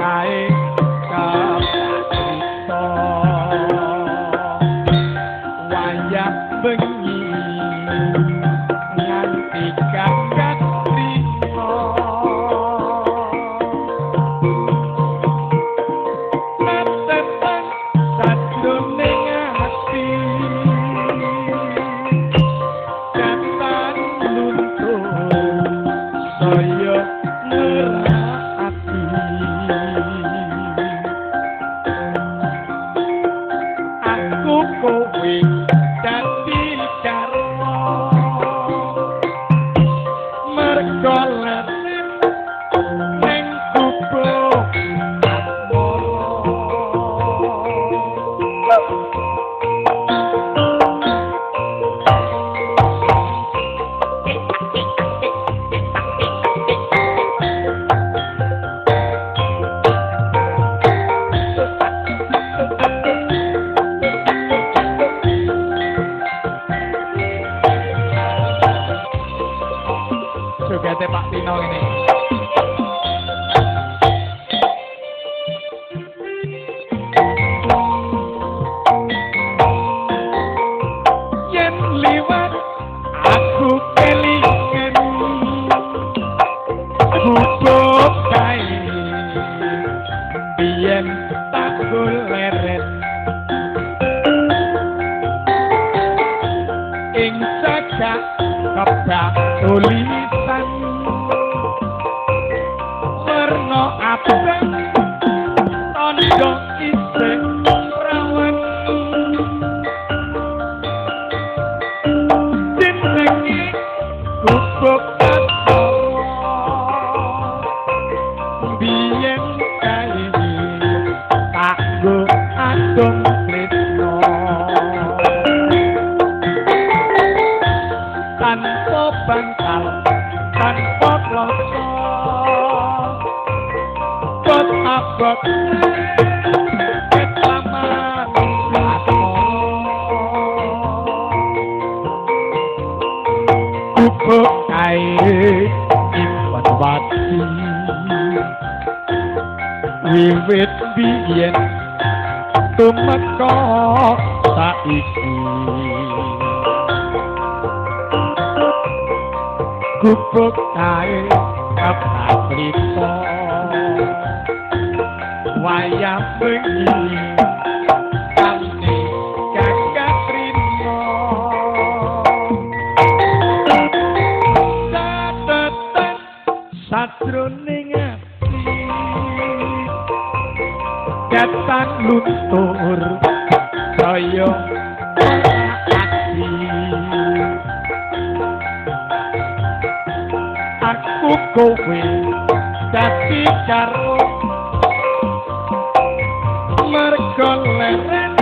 kae keprita wayah bengi nganti kakak trino tetepan sajroning ati katan luntur saya merati aku kowe dadi karma mergo leren ning gubuk asmara. Jogete Pak Tino ini. Yen liwat aku kelingan gubuk kae biyen tak goleret ing cagak kebak tulisan werna abang tandha isih prawan jenenge gubuk asmara biyen kae tak nggo adom tresno tanpa bantal tanpa kloso bot abot ketlaman asmara gubuk kae nyimpen wati wiwit biyen tumeka saiki gubuk kae kepatrita wayah bengi kami kakak trino catetan sajroning ati katan luntur kaya ati aku kowe dadi karo mergo leren